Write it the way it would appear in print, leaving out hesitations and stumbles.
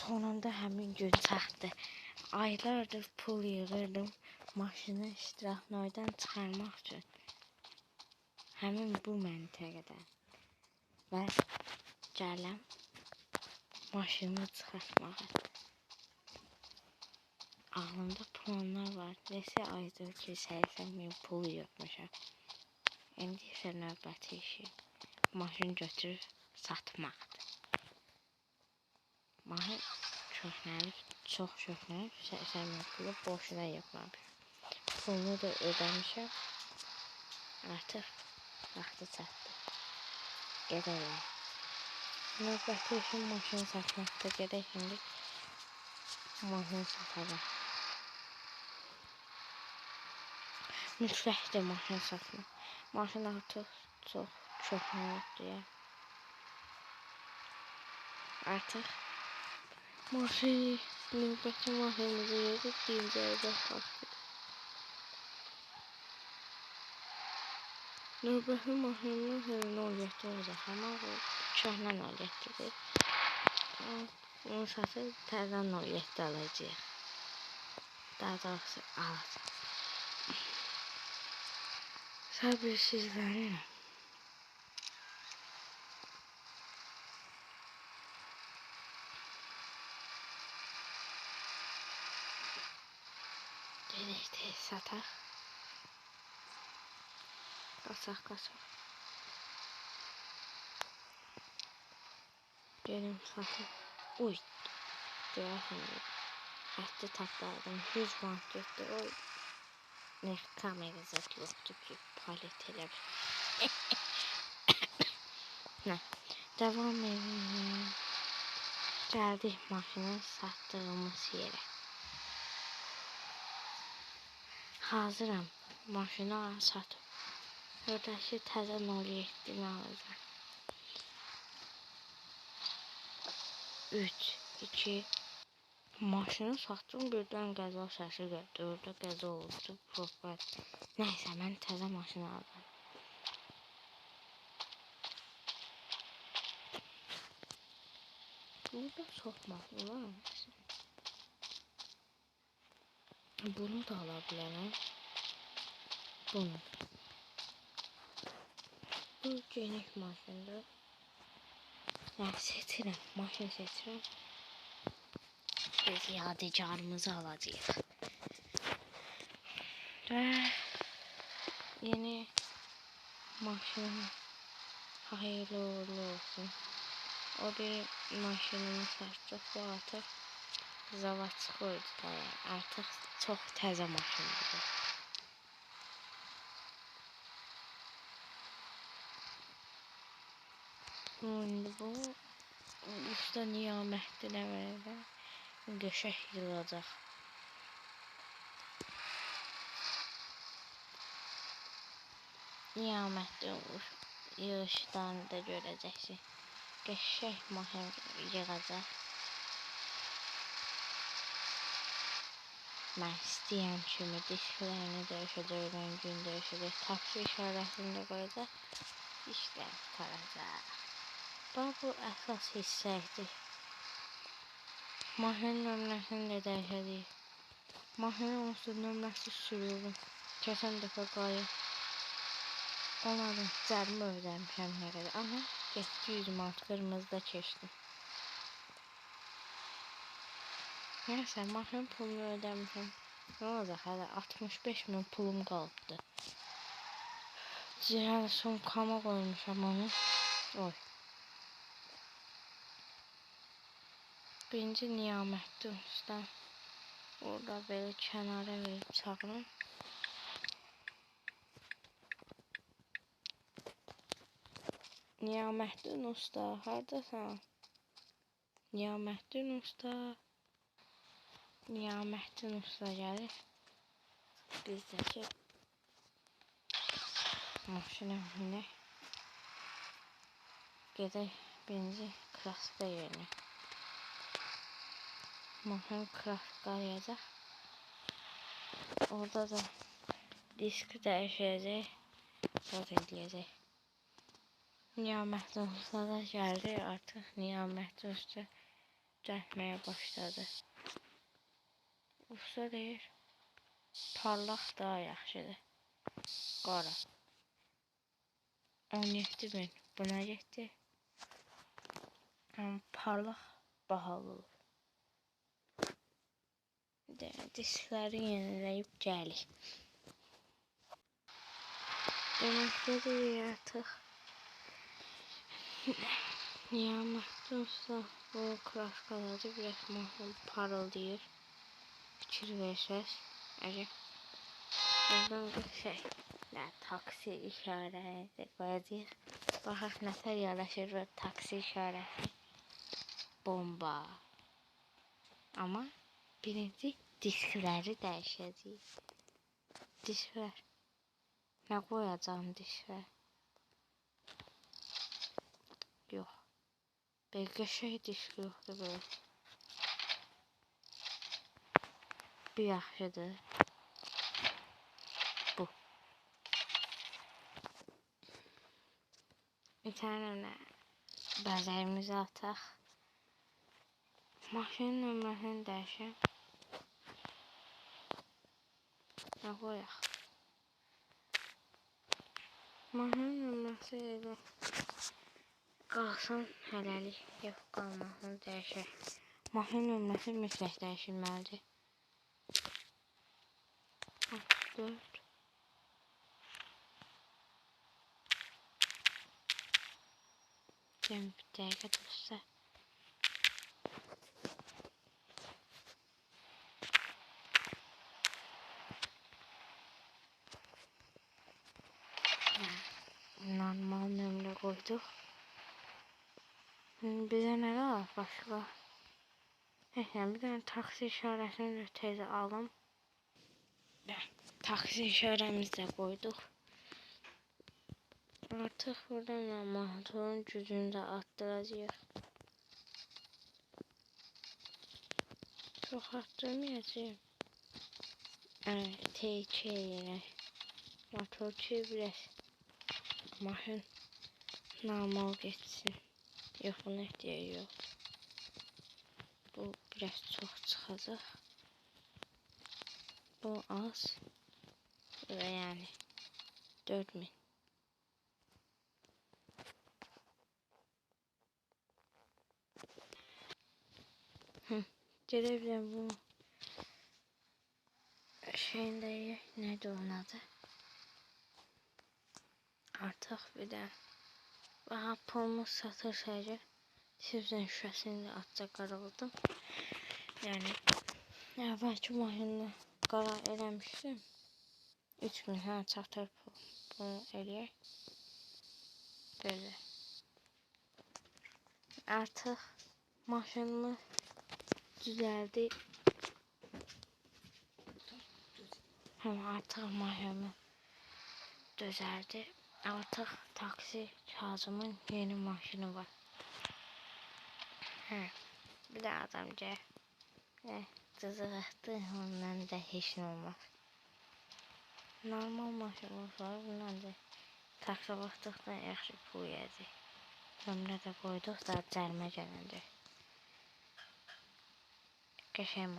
Sonunda həmin gün çatdı. Aylardır pul yığırdım maşını ştrafnoydan çıxarmaq üçün. Həmin bu məntəqədən. Və gələm maşını çıxartmağa. Ağlımda planlar var. Neçə aydır ki, 80 min pul yığmışam. İndi isə növbəti işim maşın götürüb satmaqdır. Maşın köhnəlib, çox köhnəlib, 80 min pulu boşuna yığmamışam. Pulunu da ödəmişəm. Artıq vaxtı çatdı. Gedək. Növbəti işim maşın satmaqdır. Gedək şimdi maşın satacaq. Mütləqdir maşın satmaq. Maşın artıq çox köhnəlib deyə. Artıq maşın, növbəti maşınımızı yığıb dincələcək vaxtıdır. Növbəti maşınımız elə 07 olacaq, amma bu köhnə 07-dir. Bunu satıb təzə 07 alacağıq. Daha doğrusu alacaq. Səbirsizlənirəm. Gedək tez sataq. Qaçaq, qaçaq. Gedim sataq. Uy, görəsən, xətti tapdadım. 100 manat getdi. Oy, nə kamera zət yoxdur ki, palet elə. Nə, davam edelim. Gəldik maşını satdığımız yerə. Hazıram, maşını satıb. Oradakı təzə 07-ni alacağım. 3, 2, maşını satdım, birdən qəza səsi gəldi. Orada qəza oldu, problem. Nəysə, mən təzə maşını aldım. Burada soxmaq olar. Bunu da ala bilərəm. Bunu. Bu geniş maşındır. Yəni, seçirəm, maşın seçirəm. Biz yadigarımızı alacağıq. Və yeni maşınım hayırlı uğurlu olsun. O bir maşınımı satdıq. Bu artıq zavodskoydu da. Yəni. Artıq çox təzə maşındır. İndi bu usta Niyaməddinə verəndə qəşəng yığacaq. Niyaməddin yığışlarını da görəcəksin. Qəşəng maşın yığacaq. Mən istəyən kimi disklərini dəyişəcək, rəngini dəyişəcək, taksi işarəsini də qoyacaq, işlər qurtaracaq. Bax, bu əsas hissə idi. Maşının nömrəsini də dəyişəcəyik. Maşının onsuz nömrəsi sürürdüm. Keçən dəfə qayı. Onların cərimə ödəmişəm nə qədər. Amma getdi 100 manat qırmızıda keçdim. Nəysə, maşının pulunu ödəmişəm. Nə olacaq hələ 65 min pulum qalıbdır. Yəni sumkama qoymuşam onu. Oy. Birinci Niyaməddin usta orada belə kənara verib çağırın. Niyaməddin usta, hardasan? Niyaməddin usta. Niyaməddin usta gəlir. Bizdəki maşına minək. Gedək birinci kraska yerinə. Maşın kraskalayacaq. Orada da disk dəyişəcək. Zat eləyəcək. Niyaməddin usta da gəldi. Artıq Niyaməddin usta Düzəltməyə başladı. Usta deyir, parlaq daha yaxşıdır. Qara. 17.000 buna getdi. Amma parlaq bahalı olur. Diskləri yeniləyib gəlik. Demək gedirik artıq. Niyamətinsə bu kraskaladı, biraz maşın parıldayır. Fikir versəz. Əgər buradan bir şey, taksi işarəsi qoyacağıq. Baxaq nətər yaraşır və taksi işarəsi. Bomba. Amma birinci diskləri dəyişəcəyik. Disklər. Nə qoyacağım disklər? Yox. Belə qəşəng disk yoxdur belə. Bu yaxşıdır. Bu. Bir tane bəzəyimizi ataq. Maşının nömrəsini dəyişək. Nə qoyaq? Maşının nömrəsi elə qalsın hələlik. Yox, qalmasın, dəyişək. Maşının nömrəsi mütləq dəyişilməlidir. 4. Bir dəqiqə dostlar. Normal nömrə qoyduq. Bizə nə qalır başqa? Bir dənə taksi işarəsini də tez alım. Taksi işarəmizi də qoyduq. Artıq buradan motorun gücünü də arttıracağıq. Çox arttırmayacağım. T2 eləyək. Motor ki biraz maşın normal getsin. Yox, buna ehtiyac yox. Bu biraz çox çıxacaq. Bu az. Və yəni 4000. Gedə biləm bu şeyin də nədir onun adı? Artıq bir də baxa pulumuz satırsa əgər sizdən şüşəsini də atca qaraldım. Yəni əvvəlki maşını qara eləmişdim. 3000 hə çatır pul. Bunu eləyək. Belə. Artıq maşınımız düzəldi. Həm artıq maşınımız düzəldi. Artıq taksi Kazımın yeni maşını var. Hə, bir də adam gəl. Cızıqdı, ondan da heç nə olmaz. Normal maşınımız var, bundan da taksi vaxtıqdan yaxşı pul yiyəcək. Nömrə də qoyduq, da cərimə gələndə. Qəşəng